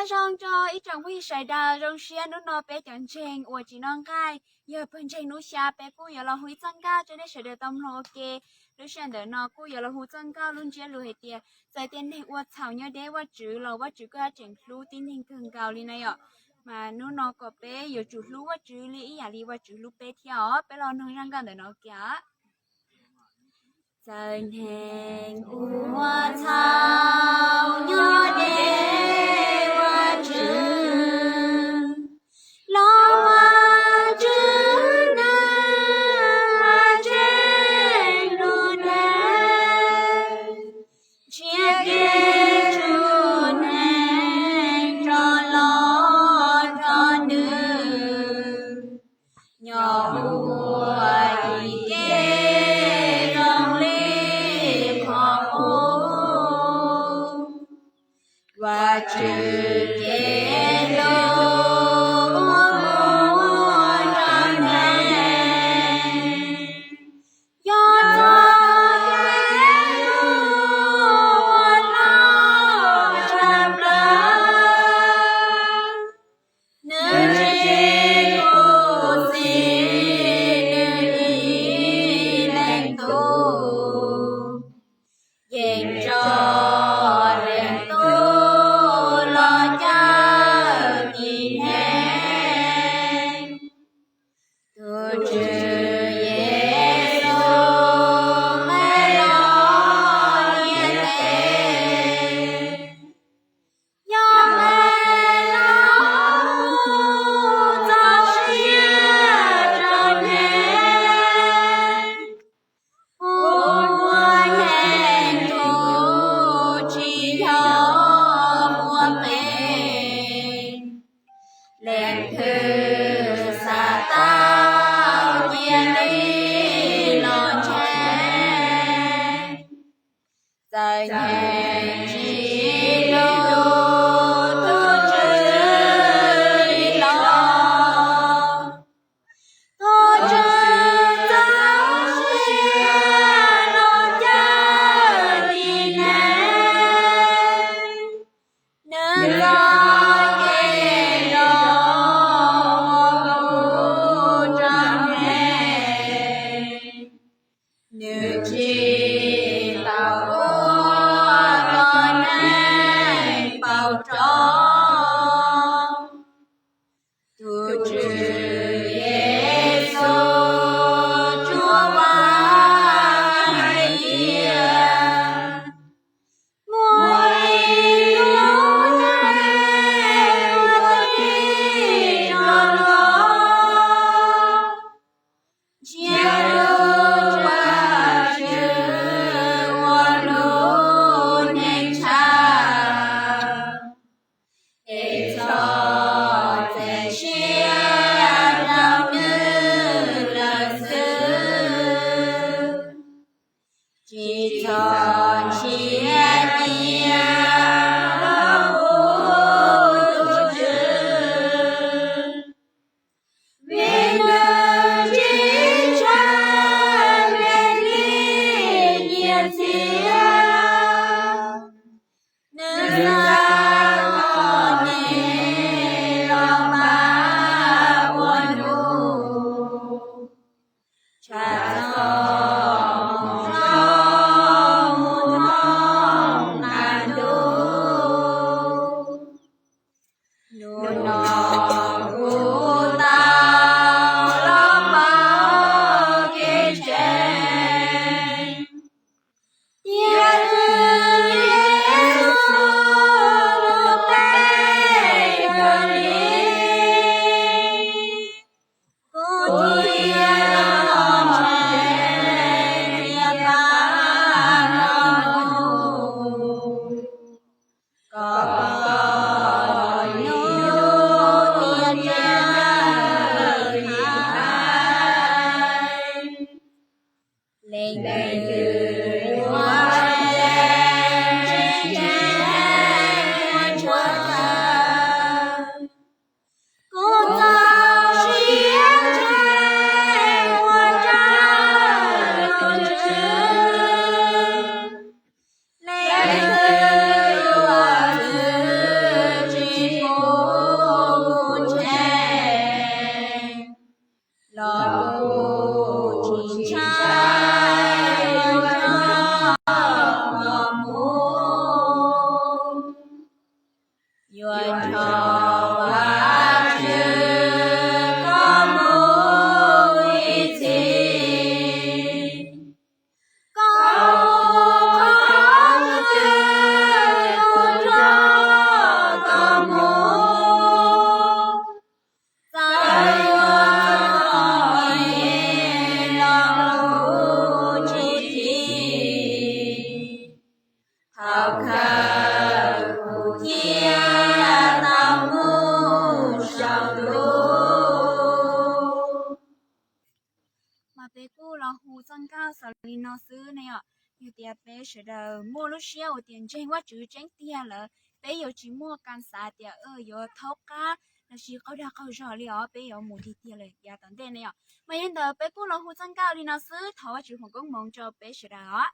Nyob zoo rau ib tsoom phooj ywg sawv daws, zoo siab hnub no peb cov ntseeg uas tsis noj nqaij, yog pawg ntseeg hnub xya peb kuj yuav los hu ib txoj nkauj rau nej sawv daws tau mloog ua ke. Lub sij hawm ntawm no kuj yuav los hu txoj nkauj lub ntsiab lus hais tias txawm tias neeg ua txhaum nyob deb Vajtswv los Vajtswv kuj tseem hlub tib neeg kawg nkaus li na yom. Mas hnub no kom peb yuav tsum hlub Vajtswv li ib yam li Vajtswv hlub peb thiab os. Peb los mloog zaj nkauj ntawm no ua ke. Txawm neeg ua txhaum nyob deb Vajtswv, los Vajtswv neeg tseem hlub neeg, nrhiav kev tsum neeg rov los rau nws, nyob ua ib ke zoo li qhov qub. Vajtswv kev hlub ua rau neeg, yog txoj kev hlub uas loj tshaj plaws. Nws tsis khuv xim nws ib leeg tug, yeej tso leej tug los cawm tib neeg. Tus Tswv Yexus me los ntiaj teb, yog me los txaus siab rau neeg, ua yeej tug tsis yog ua qeeg. Leej twg xav tau cia li los ntseeg, txawm nyeem tsis lus tus Tswv li los, tus Tswv txaus siab los cawm tib neeg. Nws txoj kev zoo ua kuv tseeb meej, nws tsis tau ua kom neeg paub tso. Tus Tswv Yexus tsuas vam hais tias muaj ib lub neej ua tib zoo los nrhiav lub Vajtswv ua lub neej tshaj, es txhob txev siab rau nws lawm xwb. Tsis txhob ntsia cia los hu tus Tswv, vim nws tsis ntshai kev lim hiam txhiaj. Nws xav kom nej los pab ua nus, tshaj txoj moo zoo mus thoob qab ntuj. Hnub no kuv tau los paub kev ntseeg, tias Tswv Yexus hlub kuv pes kawg li. Kuv thiaj los ntseeg thiab pab nws, kom nws thiaj li hais. Leej twg yuav ntseeg, ntseeg ua ntsuag tawg, kuv txaus siab ntseeg ua raws tus Tswv. Leej twg yuav txwv Yuav nrog Vajtswv koj mus ib txhis, koj qhov twg kuv nrog koj mus. Txawm yuav txom nyem los kuv tsis chim, thaum kawg kuv thiaj tau mus saum ntuj. Mas peb kuj los hu txoj nkauj xaus li no xwb ne yom. Yog tias peb sawv daws muaj lub siab uas tias ntseeg Vajtswv tseeb tiag lawm, peb yuav tsis muaj kas xav tias yuav thaub qab lossis qaug dag qaug zog li os, peb yuav mus tiag tiag lawm yav tom ntej ne yom. Mas yog li ntawd peb kuj los hu txoj nkauj li no xwb, thov Vajtswv foom koob hmoov rau peb sawv daws os.